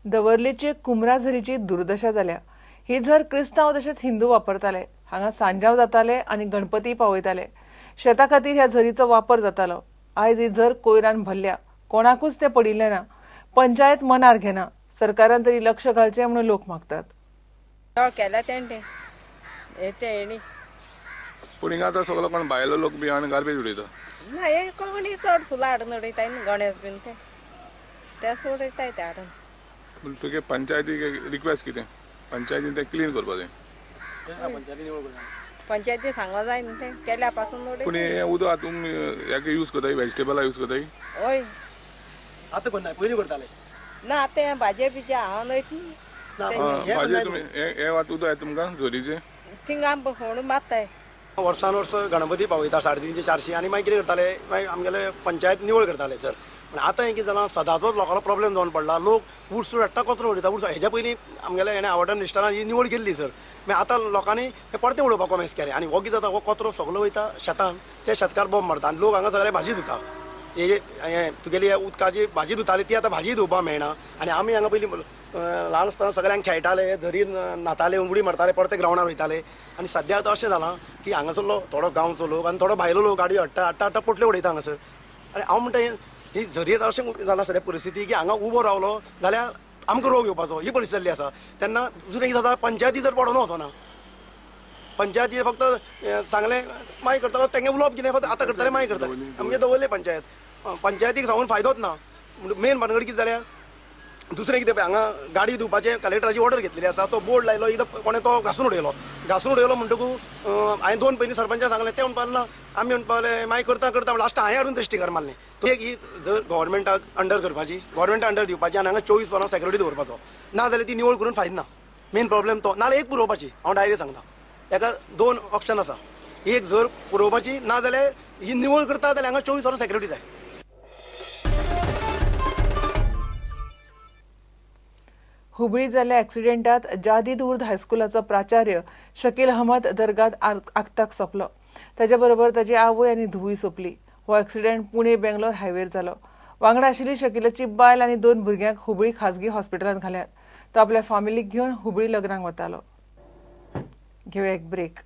दवर्लीचे कुमरा झरीची दुर्दशा जाल्या. ही झर क्रिस्तांव तशेंच हिंदू वापरताले. हांगा सांजाव जाताले आनी गणपती पावयताले. शेता खातीर ह्या झरीचो वापर जातालो. आयज ही झर कोयरान भरल्या. कोणाकूच ते पडिल्लें ना. पंचायत मनार घेना. सरकारान तरी लक्ष घालचें म्हणून लोक मागतात. केल्या तेणें तेणी पूण हिंगा आतां सगलो कोण भायलो लोक बी हाडून गार्बेज उडयता. ना हे कोणी चड फुलां हाडून उडयताय न्हू, गणेश बीन ते ते उडयताय ते हाडून. पूण तुगे पंचायतीक रिक्वेस्ट कितें? पंचायतीन तें क्लीन करपा जाय. पंचायती सांगो जाय न्हू, तें केल्या पासून उडयता. पूण हें उदक तुमी हेका यूज करताय, वेजिटेबलां यूज करताय? हय, आतां करनाय, पयलीं करताले. ना आतां हें भाजये बिजये हांव न्हय न्ही. भाजये तुमी हें आतां उदक येता तुमकां झरीचें? थिंगा फोंड मारताय. वर्सान वर्स गणपती पावयता 350 400 आनी मागीर कितें करताले, मागीर आमगेले पंचायत निवळ करताले जर. पूण आतां हें कितें जालां, सदांचोच लोकांलो प्रॉब्लेम जावन पडला. लोक उरसूट हाडटा, कचरो उडयता. उरसूट हेज्या पयलीं आमगेले हेणें आवडन मिनिस्टरान ही निवळ केल्ली सर. मागीर आतां लोकांनी हें परतें उडोवपाक कोमेस केलें आनी हो कितें जाता, हो कचरो सगलो वयता शेतान, ते शेतकार बॉम्ब मारता आनी लोक हांगा सगळे भाजी धुता. हे तुगेली उदकाची भाजी धुताली ती आतां भाजी धुवपाक मेळना. आनी आमी हांगा पयलीं ल्हान आसतना सगळ्यांक खेळटाले, झरीन न्हाताले, उडी मारताले, परते ग्रावंडार वयताले. आनी सद्या आतां अशें जालां की हांगासरलो थोडो गांवचो लोक आनी थोडो भायलो लोक गाडयो हाडटा हाडटा हाडटा पोटल्यो उडयता हांगासर. आनी हांव म्हणटा ही झरीत अशें जालां सद्या परिस्थिती की हांगा उबो रावलो जाल्यार आमकां रोग येवपाचो ही परिस्थिती जाल्ली आसा. तेन्ना दुसरें कितें जाता, पंचायती जर पडोन वचना, पंचायती फक्त सांगलें मागीर करतालो, तेंगे उलोवप कितें फक्त आतां करताले मागीर करताले. आमगे दवरले पंचायत, पंचायतीक सांगून फायदोच ना. मेन भानगड कितें जाल्यार दुसरें कितें, हांगा गाडी धुवपाचें कलेक्टराची ऑर्डर घेतलेली आसा, तो बोर्ड लायलो, एकदां कोणें तो घासून उडयलो. घासून उडयलो म्हणटकूच हांवें दोन पयलीं सरपंचाक सांगलें, ते म्हणपाक ना आमी म्हणपाक मागीर करता करता लास्ट हांवें हाडून ते स्टिकर मारलें. एक ही जर गव्हर्मेंटाक अंडर करपाची, गव्हर्मेंटा अंडर दिवपाची आनी हांगा 24 वरां सेक्युरिटी दवरपाचो. ना जाल्यार ती निवळ करून फायद ना. मेन प्रॉब्लेम तो. नाजाल्यार एक पुरोवपाची, हांव डायरेक्ट सांगता, हेका दोन ऑप्शन आसा, एक जर पुरोवपाची, ना जाल्यार ही निवळ करता जाल्यार हांगा 24 वरां सेक्युरिटी जाय. हुबळी जाल्ल्या ॲक्सिडेंटात जादीद उर्द हायस्कुलाचो प्राचार्य शकील अहमद दर्गात आक्ताक सोंपलो. ताच्या बरोबर ताची आवय आनी धुवूय सोंपली. हो ॲक्सिडेंट पुणे बेंगलोर हायवेर जालो. वांगडा आशिल्ली शकीलाची बायल आनी 2 भुरग्यांक हुबळी खाजगी हॉस्पिटलांत घाल्यात. तो आपल्या फामिलीक घेवन हुबळी लग्नाक वतालो. घेवया एक ब्रेक.